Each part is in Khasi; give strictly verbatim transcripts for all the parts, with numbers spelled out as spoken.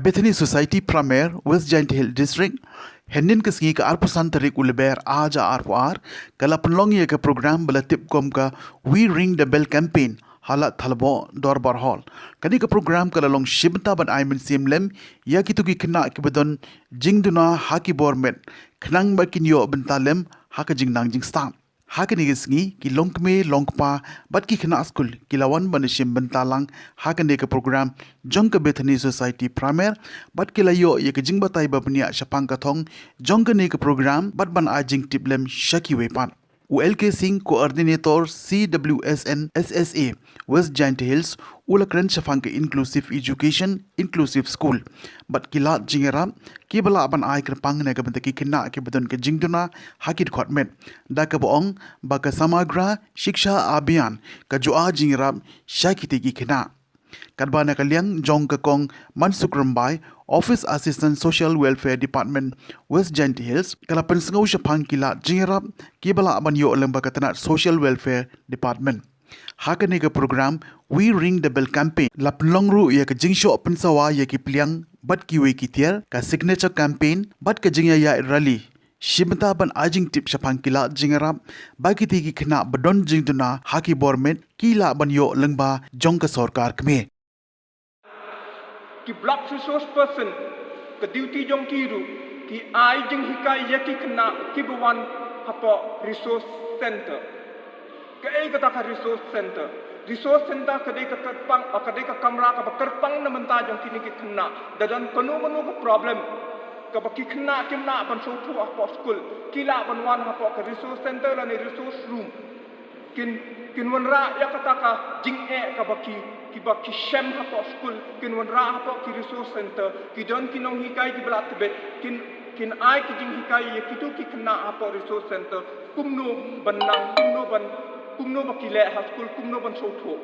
Bethany Society Pramer, West Jaintia Hills District, hynnin ka sngi ka arphew san tarik u Lber ar hajar arphew ar, ka la pynlong ïa ka program ba la tip kum ka We Ring the Bell Campaign, ha Lad Thalboh Dorbar Hall. Kane ka program ka la long shi bynta ban ai mynsiem lem ïa kito ki khynnah kiba don jingduna ha ki bor met, khnang ba kin ïoh bynta lem ha ka jingnang jingstad. Ha kane ka sngi, ki longkmie longkpa bad ki khynnah skul ki la wan ban shim bynta lang ha kane ka program jong ka Bethany Society Pramer, bad ki la ïoh ïa ka jingbatai ba bniah shaphang ka thong jong kane ka program bad ban ai jingtip lem sha kiwei pat. U L K Singh, Coordinator C W S N S S A West Jaintia Hills, u la kren shaphang ka inclusive education, inclusive school bad ki lad jingïarap kiba lah ban ai kyrpang na ka bynta ki khynnah kiba don ka jingduna ha ki dkhot met, da kaba ong ba ka Samagra Shiksha Abhiyan ka ju ai jingïarap sha kitei ki khynnah. Katba na ka liang jong ka Kong Mansukh Rymbai, Office Assistant Social Welfare Department, West Jaintia Hills, ka la pynsngew shaphang ki lad jingïarap kiba lah ban ïoh lyngba ka tnat Social Welfare Department. Ha kane ka program We Ring the Bell Campaign la pynlong ruh ïa ka jingshoh pynsawa ïa ki pliang bad kiwei ki tiar, ka signature campaign bad ka jingïaid rally, shi bynta ban ai jingtip shaphang ki lad jingïarap ba kitei ki khynnah ba don jingduna ha ki bor met ki lah ban ïoh lyngba jong ka sorkar kmie. Ki block resource person, ka duty jong ki ruh ki ai jinghikai ïa ki khynnah kiba wan hapoh resource center. Kaei kata ka resource center? Resource center ka dei ka kyrpang, ka dei ka kamra kaba kyrpang na bynta jong kine ki khynnah. Da don kano kano ka problem kaba ki khynnah kim lah ban sngewthuh hapoh skul, ki lah ban wan hapoh ka resource center lane resource room. Kin, kin wanrah ïa kata ka jingeh kaba ki, kiba ki shem hapoh skul, kin wanrah hapoh ki resource center. Ki don ki nonghikai kiba la tbit, kin, kin ai ki jinghikai ïa kito ki khynnah hapoh resource center kumno ban nang, kumno ban, kumno ba ki leh ha skul, kumno ban sngewthuh.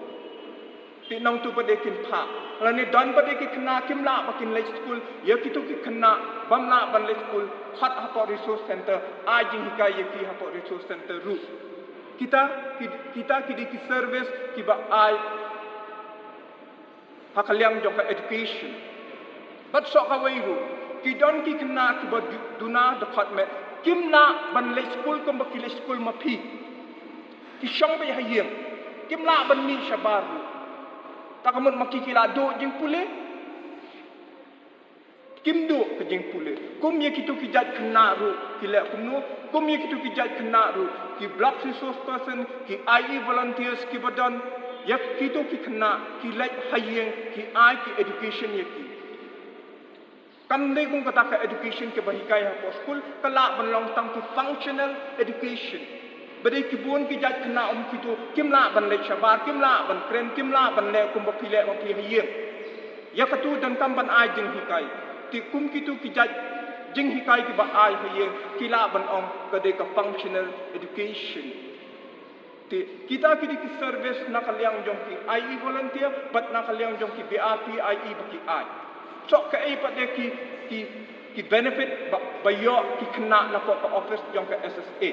Te nangtu pat de kin phah. Lane don pat de ki khynnah kim lah ba kin leit skul, ïa kito ki khynnah bym lah ban leit skul, khot hapoh resource center, ai jinghikai ïa ki hapoh resource center ruh. Kita, ki, kita ki dei ki service kiba ai ha ka liang jong ka education. Bad soh kawei ruh, ki don ki khynnah kiba du-, duna dkhot met, kim lah ban leit skul kumba ki leit skul ma phi. Ki shong beit ha ïing, kim lah ban mih shabar ruh. Ta ka mut ma ki ki la duh jingpule, kim duh ka jingpule. Kum ïa kito ki jait khynnah ruh ki leh kumno? Kum ïa kito ki jait khynnah ruh, ki block resource person, ki I E volunteers kiba don, ïa kito ki khynnah ki leit ha ïing, ki ai ki education ïa ki. Kam dei kum kata ka education kaba hikai hapoh skul, ka lah ban long tang ki functional education. Ba dei ki bun ki jait khynnah um kito, kim lah ban leit shabar, kim lah ban kren, kim lah ban leh kumba phi leh ma phi ha ïing. Ïa katu donkam ban ai jinghikai. Te kum kito ki jait jinghikai kiba ai ha ïing, ki lah ban ong ka dei ka functional education. Te kita ki dei ki service na ka liang jong ki I E volunteer bad na ka liang jong ki B R P I E ba ki ai. Soh kaei pat de ki, ki, ki benefit ba, ba ïoh ki khynnah napoh ka office jong ka S S A.